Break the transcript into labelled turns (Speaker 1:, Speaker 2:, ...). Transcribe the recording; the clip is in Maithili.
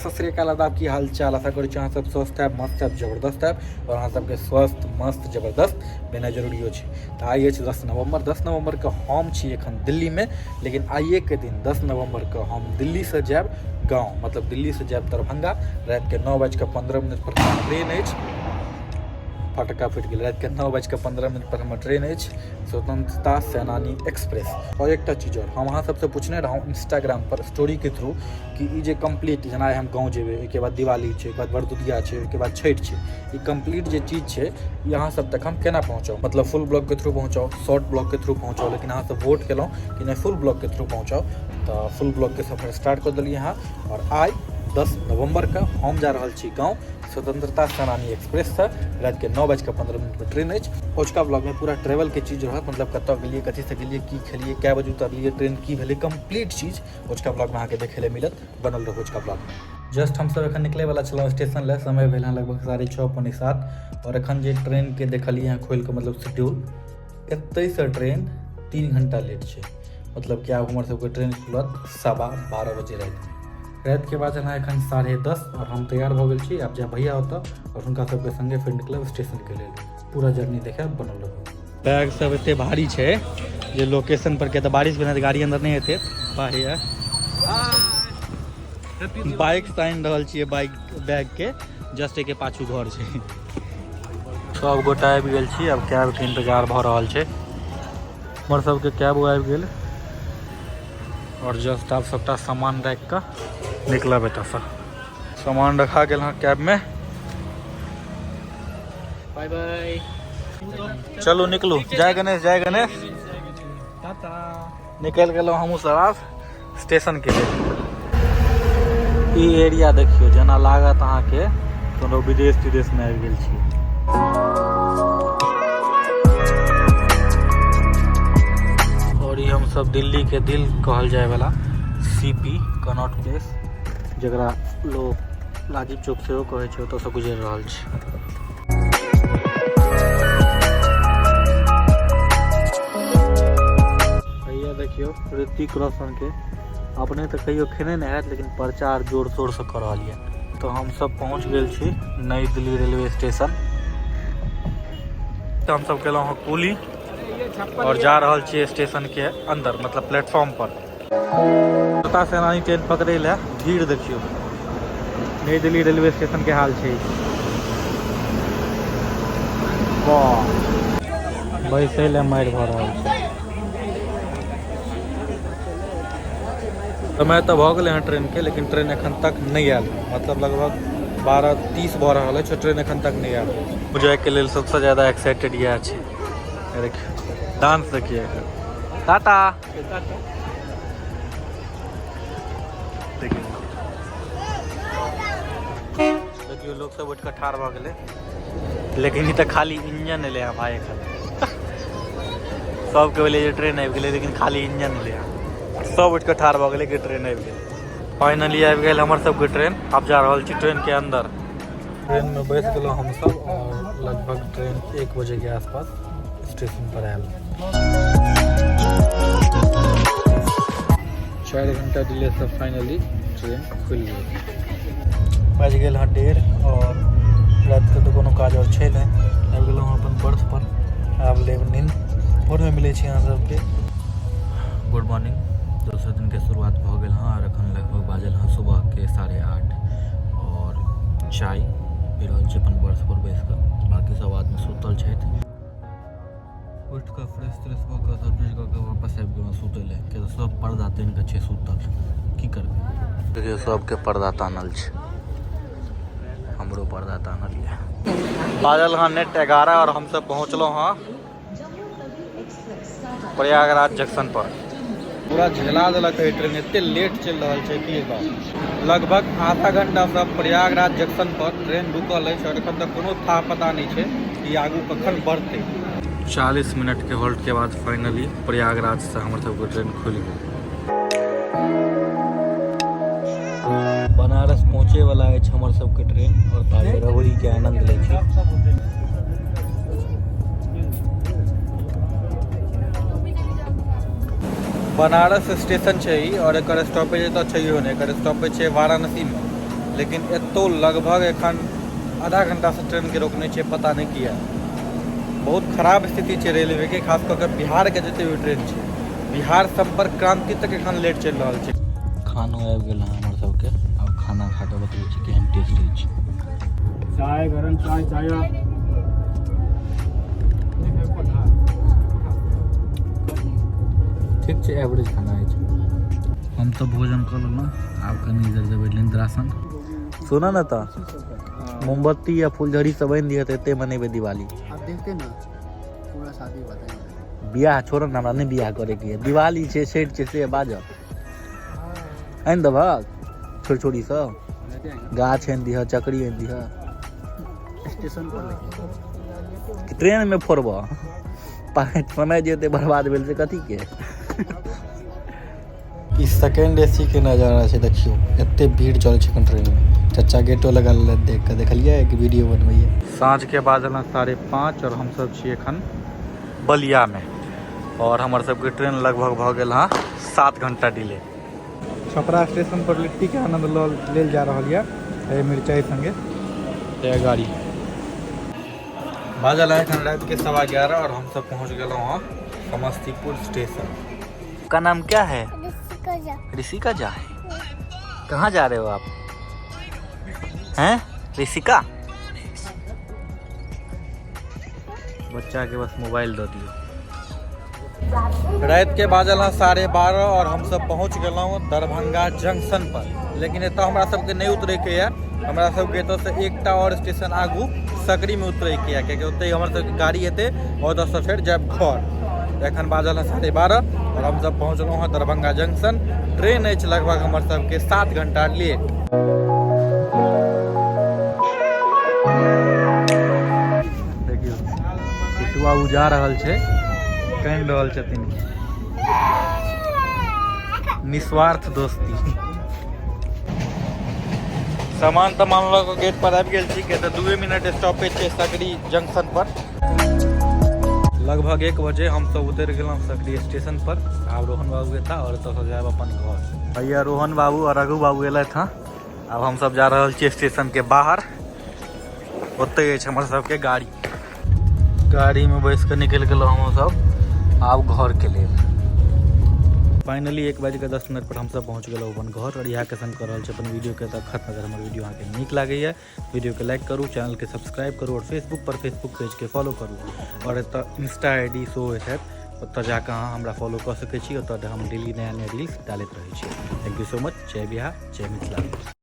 Speaker 1: सत श्री अकाल, आदाब, की हाल चाल। आशा करै छी अहाँ सब स्वस्थ हैब, मस्त हैब, जबरदस्त हैब और अहाँ सबके स्वस्थ मस्त जबरदस्त भेनाइ जरूरियो छै। तऽ आइ अछि 10 नवम्बर। 10 नवम्बरके हम छी एखन दिल्लीमे, लेकिन आइएके दिन 10 नवम्बरके हम दिल्लीसँ जायब गाँव, मतलब दिल्लीसँ जायब दरभंगा। रातिके 9:15 पर ट्रेन अछि। फटक्का फुटि गेल। रातिके 9:15 पर हमर ट्रेन अछि, स्वतंत्रता सेनानी एक्सप्रेस। और एकटा चीज और हम अहाँ सबसँ पूछने रहौं इंस्टाग्राम पर स्टोरीके थ्रू कि ई जे कम्प्लीट, जेना हम गाँव जेबै, ओहिके बाद दिवाली छै, ओहिके बाद भरदुतिया छै, ओहिके बाद छठि छै, ई कम्प्लीट जे चीज छै ई अहाँ सब तक हम केना पहुँचाउ, मतलब फुल ब्लॉगके थ्रू पहुँचाउ, शॉर्ट ब्लॉगके थ्रू पहुँचाउ। लेकिन अहाँ सब वोट केलहुँ कि नहि, फुल ब्लॉगके थ्रू पहुँचाउ, तऽ फुल ब्लॉगके सफर स्टार्ट कऽ देलियै अहाँ। और आइ 10 नवम्बरके हम जा रहल छी गाँव स्वतंत्रता सेनानी एक्सप्रेससँ। रातिके 9:15 पर ट्रेन अछि। ओझका ब्लॉगमे पूरा ट्रेवलके चीज रहत, मतलब कतऽ गेलियै, कथीसँ गेलियै, की खेलियै, कए बजे उतरलियै, ट्रेन की भेलै, कम्प्लीट चीज ओझका ब्लॉगमे अहाँके देखै लए मिलत। बनल रहू ओझका ब्लॉगमे। जस्ट हमसब एखन निकलैवला छलहुँ स्टेशन लए, समय भेल हँ लगभग 6:30 6:45। और एखन जे ट्रेनके देखलियै हँ खोलि कऽ, मतलब शेड्यूल, एतहिसँ ट्रेन 3 घण्टा लेट छै, मतलब कि आब हमर सबके ट्रेन खुलत 12:15 बजे रातिमे। रातिके बाजल हँ एखन 10:30 और हम तैयार भऽ गेल छी। आब जायब भैया ओतऽ और हुनका सबके संगे फेर निकलब स्टेशनके लेल। पूरा जर्नी देखायब, बनल रहू। बैग सब एते भारी छै जे लोकेशन पर के तऽ बारिश भेलै तऽ गाड़ी अंदर नहि हेतै। बाहिया बाइक से आनि रहल छियै बाइक बैग के, जस्ट एके पाछू घर छै। सब गोटा आबि गेल छी, आब कैब के इंतजार भऽ रहल छै। हमर सबके कैब आबि गेल और जस्ट आब सबटा सामान राखि कऽ निकलब एतऽसँ। सामान रखा गेल हँ कैब में।
Speaker 2: बाय बाय,
Speaker 1: चलू निकलू। जय गणेश, जय गणेश।
Speaker 2: टाटा।
Speaker 1: निकलि गेलहुँ हमहूँ सब आब स्टेशन के लेल। ई एरिया देखियौ, जेना लागत अहाँके कोनो विदेश तिदेश में आबि गेल छी। और ई हम सब दिल्ली के दिल कहल जाय वाला सीपी कनॉट प्लेस, जकरा लोग राजीव चौक सेहो कहै छै, ओतऽसँ गुजरि रहल छी। भैया देखियौ ऋतिक रोशन के अपने तऽ कहियो खेने नहि हैत, लेकिन प्रचार जोर शोरसँ कऽ रहल यऽ। तऽ हमसब पहुँच गेल छी नई दिल्ली रेलवे स्टेशन। तऽ हमसब केलहुँ हँ कुली और जा रहल छी स्टेशन के अंदर, मतलब प्लेटफॉर्म पर। स्वतंत्रता सेनानी ट्रेन पकड़ै लए भीड़ देखियौ। नई दिल्ली रेलवे स्टेशन के हाल छै। वाह, बैसै लए मारि भऽ रहल छै। समय तऽ भऽ गेलै हँ ट्रेनके, लेकिन ट्रेन एखन तक नहि आयल। मतलब लगभग 12:30 भऽ रहल अछि, ट्रेन एखन तक नहि आयल। जाइके लेल सबसँ ज्यादा एक्साइटेड इएह छै। देखियौ डांस देखियौ एकर। टाटा। देखियौ लोक सब उठि कऽ ठाढ़ भऽ गेलै, लेकिन ई तऽ खाली इंजन एलै हँ भाई। एखन सबके भेलै जे ट्रेन आबि गेलै, लेकिन खाली इंजन एलै हँ। सब उठि कऽ ठाढ़ भऽ गेलै कि ट्रेन आबि गेलै। फाइनली आबि गेल हमर सबके ट्रेन। आब जा रहल छी ट्रेन के अंदर। ट्रेन में बैस गेलहुँ हमसब और लगभग ट्रेन 1 बजे के आसपास स्टेशन पर आयल। 4 घंटा डिले से फाइनली ट्रेन खुलि गेल। बाजि गेल हँ 1:30 और रातिके तऽ कोनो काज आओर छै नहि। आबि गेलहुँ हँ अपन बर्थ पर, आब लेब नींद। भोरमे मिलै छी अहाँ सबके। गुड मॉर्निंग, दोसर दिनके शुरुआत भऽ गेल हँ और एखन लगभग बाजल हँ सुबहके 8:30 और चाय पी रहल छी अपन बर्थ पर बैस कऽ। बाकी सब आदमी सुतल छथि। उठि कऽ फ्रेश त्रेश भऽ कऽ सब चीज कऽ कऽ वापस आबि गेलहुँ सुतै लए, किया तऽ सब पर्दा तानि कऽ छै सुतल, की करबै। देखियौ सबके पर्दा तानल छै, हमरो पर्दा तानल यऽ। बाजल हँ नेट 11 और हमसब पहुँचलहुँ हँ प्रयागराज जंक्शन पर। पूरा झेला देलक है ट्रेन, एते लेट चलि रहल छै की कहू। लगभग आधा घंटा से प्रयागराज जंक्शन पर ट्रेन रुकल अछि और एखन तक कोनो था पता नहीं छै कि आगू कखन बढ़तै। 40 मिनट के हॉल्ट के बाद फाइनली प्रयागराज से हमर सबके ट्रेन खुलि गेल। बनारस पहुँचे वाला अछि हमर सबके ट्रेन और ताजे रबड़ी के आनंद लै छी। बनारस स्टेशन छै ई और एकर स्टॉपेज एतऽ छैहो नहि, एकर स्टॉपेज छै वाराणसी में। लेकिन एतौ लगभग एखन आधा घंटासँ ट्रेनके रोकने छै, पता नहि किया। बहुत खराब स्थिति छै रेलवेके, खास कऽ के बिहारके जते भी ट्रेन छै। बिहार संपर्क क्रांति तक एखन लेट चलि रहल छै। खानो आबि गेल हँ हमर सबके, आब खाना खा कऽ बतबै छी केहन टेस्ट अछि।
Speaker 2: चाय गरम चाय चाय।
Speaker 1: ठीक छै, एवरेज खाना अछि। हम तऽ भोजन कऽ लेलहुँ, आब कनि देर जेबै निद्रासन। सुनऽ ने, तऽ मोमबत्ती या फुलझड़ी सब आनि दिअ तऽ एते मनेबै दिवाली।
Speaker 2: अब देखते ना, पूरा शादी बताएंगे।
Speaker 1: बियाह छोड़ ने, हमरा नहि बियाह करैके यऽ। दिवाली छै, छठि छै, से बाजऽ। आनि देबहक छोड़ छोड़ी सब?
Speaker 2: लेते आएंगे।
Speaker 1: गाछ आनि दिहऽ, चकरी आनि दिहऽ।
Speaker 2: स्टेशन पर लेके।
Speaker 1: ट्रेन में फोड़बह? पाइ समय जे एते बर्बाद भेल से कथी के? ई सेकेंड एसी के नजारा छै, देखियौ एते भीड़ चलै छै एखन ट्रेन में। चचा गेटो लगा लेलथि देख कऽ, देखलियै कि वीडियो बनबैये। साँझ के बाजल हँ 5:30 और हमसब छी एखन बलिया में और हमर सबके ट्रेन लगभग भऽ गेल हँ 7 घंटा डिले। छपरा स्टेशन पर लिट्टी के आनंद लेल जा रहल यऽ हे मिरचाई संगे। ये गाड़ी बाजल है एखन रात के 11:15 और हम सब पहुंच गेलहुँ हँ समस्तीपुर स्टेशन। का नाम क्या है?
Speaker 3: ऋषिका झा।
Speaker 1: ऋषिका झा है। कहाँ जा रहे हो आप? हैं ऋषिका? बच्चा के बस मोबाइल दऽ दियौ। रात के बाजल हँ 12:30 और हम सब पहुँच गेलहुँ दरभंगा जंक्शन पर, लेकिन एतऽ हमरा सबके नहि उतरैके यऽ। हमरा सबके एतऽसँ एकटा और स्टेशन आगू सकरीमे उतरैके यऽ, कियाकि ओतहि हमर सबके गाड़ी एतै और ओतऽसँ फेर जायब घर। एखन बाजल हँ 12:30 और हमसब पहुँचलहुँ हँ दरभंगा जंक्शन। ट्रेन अछि लगभग हमर सबके 7 घंटा लेट। देखियौ, बिट्टू बाबू जा रहल छै, कानि रहल छथिन। निस्वार्थ दोस्ती। सामान तमान लऽ कऽ गेट पर आबि गेल छी, किया तऽ 2 मिनट स्टॉपेज छै सकरी जंक्शन पर। लगभग 1 बजे हमसब उतरि गेलहुँ सकरी स्टेशन पर। आब रोहन बाबू एता और एतऽसँ जायब अपन घर। भैया रोहन बाबू और रघु बाबू एलथि हँ। आब हमसब जा रहल छी स्टेशन के बाहर, ओतहि अछि हमर सबके गाड़ी। गाड़ीमे बैस कऽ निकलि गेलहुँ हमसब आब घरके लेल। फाइनली 1:10 पर हमसब पहुँच गेलहुँ अपन घर और इएह के संग कऽ रहल छी अपन वीडियोके तऽ खत्म। अगर हमर वीडियो अहाँके नीक लागैए, वीडियोके लाइक करू, चैनलके सब्सक्राइब करू और फेसबुक पर फेसबुक पेजके फॉलो करू और एतऽ इंस्टा I D show होइत हैत, ओतऽ जाकऽ अहाँ हमरा फॉलो कऽ सकै छी। ओतऽ हम डेली नया नया रील्स डालैत रहै छी। Thank you so much. जय बिहार, जय मिथिला।